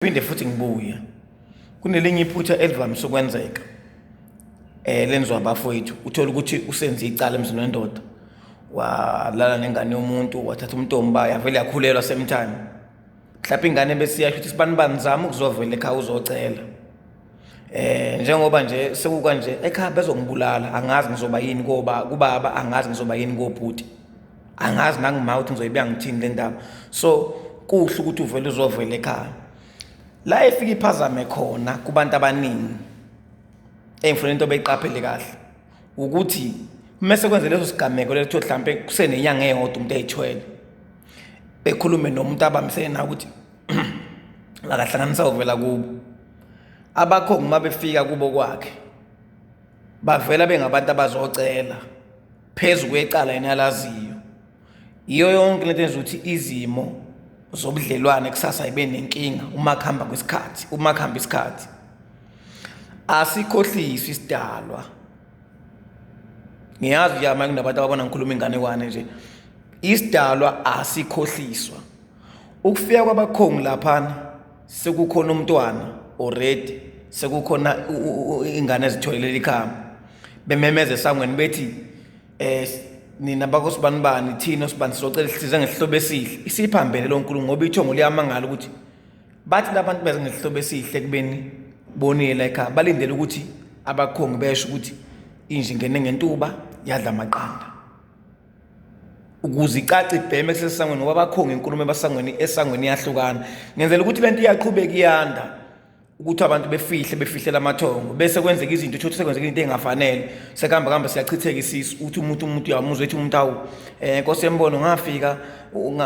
Ngiphinde futhi ngibuye. Kunelinye iphutha elivamise ukwenzeka lenziwa abafowethu. Uthole ukuthi usenze icala emzini wendoda. Walala nengane yomuntu, wathatha umntombi bayo, yavele yakhulelwa same time. Mhlawumbe ingane bese iyasho ukuthi sibani bani zama ukuzovela ekhaya uzocela. Njengoba nje sekukanje ekhaya bezongibulala, angazi ngizoba yini koba kubaba, angazi ngizoba yini kobhuti. Angazi nangima ukuthi ngizoyibeka ngithini le ndaba. So kuhle ukuthi uvele uzovela ekhaya. La efika iphazame khona kubantu abaningi engifuna into beyiqaphele kahle ukuthi mese kwenze leso sigameko leso mhlambe kusenenyanga eyodwa umuntu eyithwele bekhulume nomuntu abambisene naye ukuthi akahlanganisa uvela kubo abakhongi uma befika kubo kwakhe bavela bengabantu abazocela phezu kwecala yena alaziyo. Iyo yonke lento yenza ukuthi izimo zobudlelwane kusasa ibe nenkinga uma kuhamba kwesikhathi, uma kuhamba isikhathi. Asikhohliswa isidalwa. Ngiyazi nje manje kunabantu ababona ngikhuluma inganekwane nje. Isidalwa asikhohliswa. Ukufika kwabakhongi laphana sekukhona umntwana already, sekukhona ingane ezitholele ikhamba. Bememeza esangweni bethi nina bakosibanibani thina osibani sizocela size ngesihlobo esihle. Isiphambene lo nkulumo ngoba ithongo liyamangala ukuthi bathi labantu beze ngesihlobo esihle kubeni bonile ekhaya, balindele ukuthi abakhongi besho ukuthi inja ingene ngentuba yadla amaqanda. Ukuze icace ibheme kusesangweni ngoba abakhongi inkulumo ebasangweni esangweni iyahlukana. Ngenzela ukuthi lento iyaqhubeka iyanda ukuthi abantu befihle befihlela amathongo bese kwenzeka izinto uthole sekwenzeka into engafanele sekuhamba kuhamba siyachitheka isisu uthi umuntu uyamuzwa ethi umuntu awu Nkosi yembono ngafika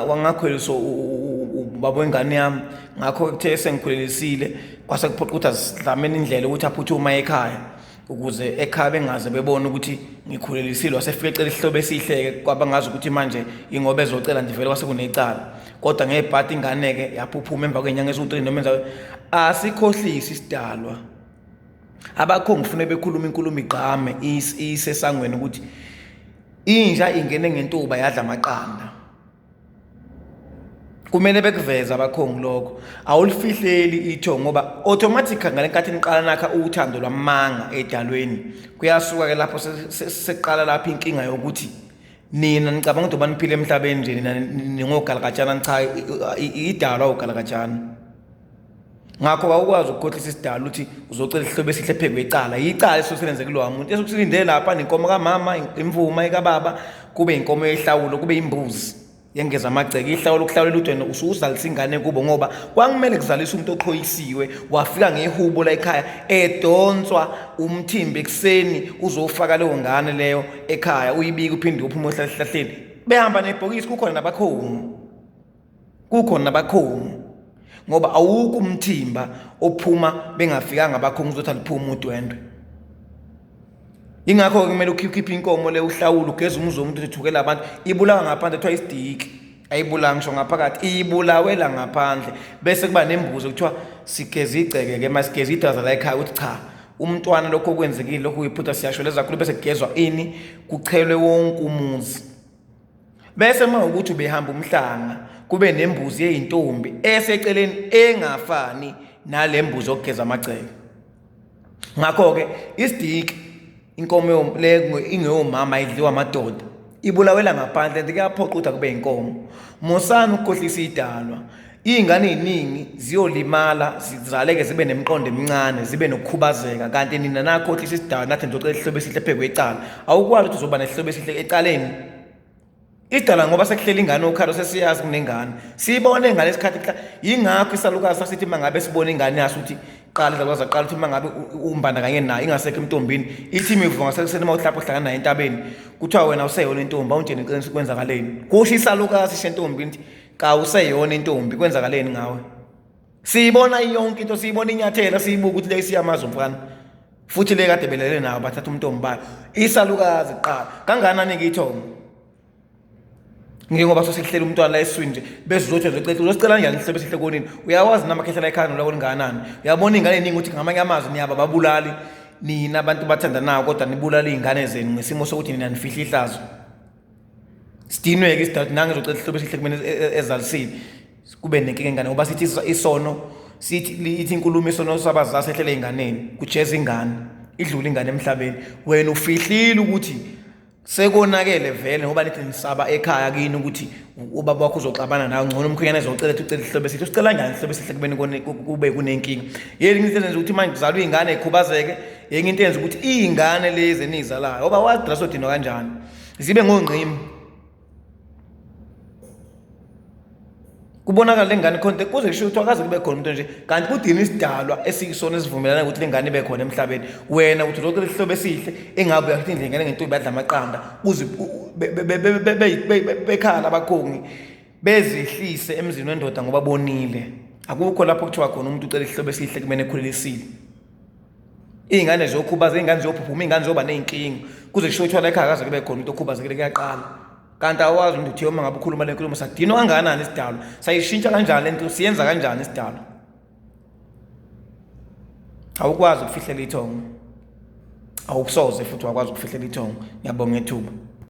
wangakhweliswa ubaba wengane yami ngakho kuthe sengikhulelisile kwase kuphoqa ukuthi asidlameni indlela ukuthi aphuthume ekhaya ukuze ekhaya bengaze bebone ukuthi ngikhulelisile wasefika ecela isihlobo esihle-ke kwabangazi ukuthi manje ingoba ezocela nje vele kwase kunecala kodwa ngebhadi ingane-ke yaphuphuma emva kwey'nyanga eziwu-3 noma enza asikhohlisi isidalwa. Abakhongi ufune bekhuluma inkulumo igqame isesangweni ukuthi inja ingene ngentuba yadla amaqanda. Kumele bekuveze abakhongi lokho. Awulifihleli ithongo ngoba automatic ngale nkathi niqala nakha uthando lwamanga edalweni. Kuyasuka ke lapho seqala lapho inkinga yokuthi nina nicabanga ukuthi baniphile emhlabeni nje nina ningogalakatshana cha idalwa ugalakatshana. Ngakho awukwazi ukukhohlisa isidalwa ukuthi uzocela isihlobo esihle phezu kwecala. Yicala esuke kulowa muntu. Esuke lapha nenkomo kamama, imvuma ekababa, kube inkomo yehlawulo, kube imbuzi yengeza amagceke. Ihlawulo ukuhlawulela ukuthi wena usuzalisa ingane kubo ngoba kwakumele kuzaliswe umuntu oqhoyisiwe wafika ngehubo la ekhaya edonswa umthimba ekuseni uzofaka leyo ngane leyo ekhaya uyibike uphinde uphume ohlala esihlahleni behamba nebhokisi kukhona nabakhongi kukhona nabakhongi ngoba awukho umthimba ophuma bengafikanga abakhongi uzothi aliphume udwendwe. Ingakho-ke kumele ukhiphe inkomo le uhlawule ugeze umuzi womuntu uthukela abantu ibulawa ngaphandle kuthiwa isidiki ayibulawa ngisho ngaphakathi ibulawela ngaphandle bese kuba nembuzo kuthiwa sigeza igceke-ke masigeza idaza la ekhaya ukuthi cha umntwana lokho okwenzekile lokhu kuyiphutha siyasho kakhulu bese kugezwa ini kuchelwe wonke umuzi. Bese uma ukuthi ubehamba umhlanga kube nembuzi eyintombi eseceleni engafani nale mbuzi okugeza amagceke. Ngakho-ke isidiki inkomo le ingeyomama idliwa amadoda ibulawela ngaphandle and kuyaphoqa ukuthi akube inkomo. Musani ukukhohlisa idalwa. Iy'ngane ey'ningi ziyolimala zizaleke zibe nemiqondo emincane zibe nokukhubazeka kanti nina nakhohlisa isidalwa nathi nizocela isihlobo esihle phezu kwecala. Awukwazi ukuthi uzoba nesihlobo esihle ecaleni. Idala ngoba sekuhlela ingane okhalo sesiyazi kunengane. Siyibone ngale sikhathi yingakho isalukazi sasithi mangabe sibone ingane yaso ukuthi qala izalukazi aqala ukuthi mangabe umbandakanye nayo ingasekho emntombini ithi imivumo ngasekuseni uma uhlapha uhlangana naye entabeni kuthiwa wena useyona intombi awuntsheni iqiniso kwenzakaleni. Kusho isalukazi sentombi nti kawuseyona intombi kwenzakaleni ngawe. Siyibona yonke into siyibona inyathela siyibuka ukuthi le siyamazi umfana. Futhi le kade belele nawo bathatha umntombi bayo. Isalukazi kuqala. Kanganani ke ithongo? Njengoba sesihlela umntwana la esiswini nje bese uzothi uzocela uzosicela kanjani isihlobo esihle konini? Uyawazi namakhehla la ekhaya nolako lingakanani? Uyabona ingane eningi ukuthi ngamanye amazwi niyaba babulali nina abantu bathandanayo kodwa nibulala iy'ngane zenu ngesimo sokuthi nina nifihla ihlazo. Sidinwe-ke isidalwa ukuthi nange ezocela isihlobo esihle kumele ezalisile kube nenkinga ingane ngoba sithi isono Sithi ithi inkulumo isono sabazali sehlele ey'nganeni, kujeza ingane, idlule ingane emhlabeni. Wena ufihlile ukuthi sekonakele vele ngoba nithi nisaba ekhaya kini ukuthi ubaba wakho uzoxabana nawe, ngcono umkhwenyana ezocela ethi ucela isihlobo esihle. Usicela kanjani isihlobo esihle kubeni kube kunenkinga? Yini into ezenza ukuthi manje kuzalwe iy'ngane y'khubazeke? Yenye into eyenza ukuthi iy'ngane lezi eniy'zalayo, ngoba wazi drasodinwa kanjani, zibe ngongqimi. Kubonakala le ngane khona kuze kusho ukuthi akaze kube khona umuntu nje, kanti kudina isidalwa esiyisona esivumelana ukuthi le ngane ibe khona emhlabeni. Wena uthi uzocela isihlobo esihle, engabe uyakuthi indlela ingane ngentombi yadla amaqanda, uze bekhala abakhongi bezihlise emzini wendoda ngoba bonile. Akukho lapho kuthiwa khona umuntu ucela isihlobo esihle kumele ekhulelisile. Iy'ngane ziyokhubaza, iy'ngane ziyophuphuma, iy'ngane ziyoba ney'nkinga, kuze kushiwo kuthiwa la ekhaya akaze kube khona umuntu okhubazekile kuyaqala. Kanti awazi umuntu uthiwe uma ngabe ukhuluma le nkulumo, sadinwa kangakanani isidalwa, sayishintsha kanjani le nto, siyenza kanjani isidalwa. Awukwazi ukufihlela ithongo, awusoze futhi wakwazi ukufihlela ithongo. Ngiyabonga ithuba.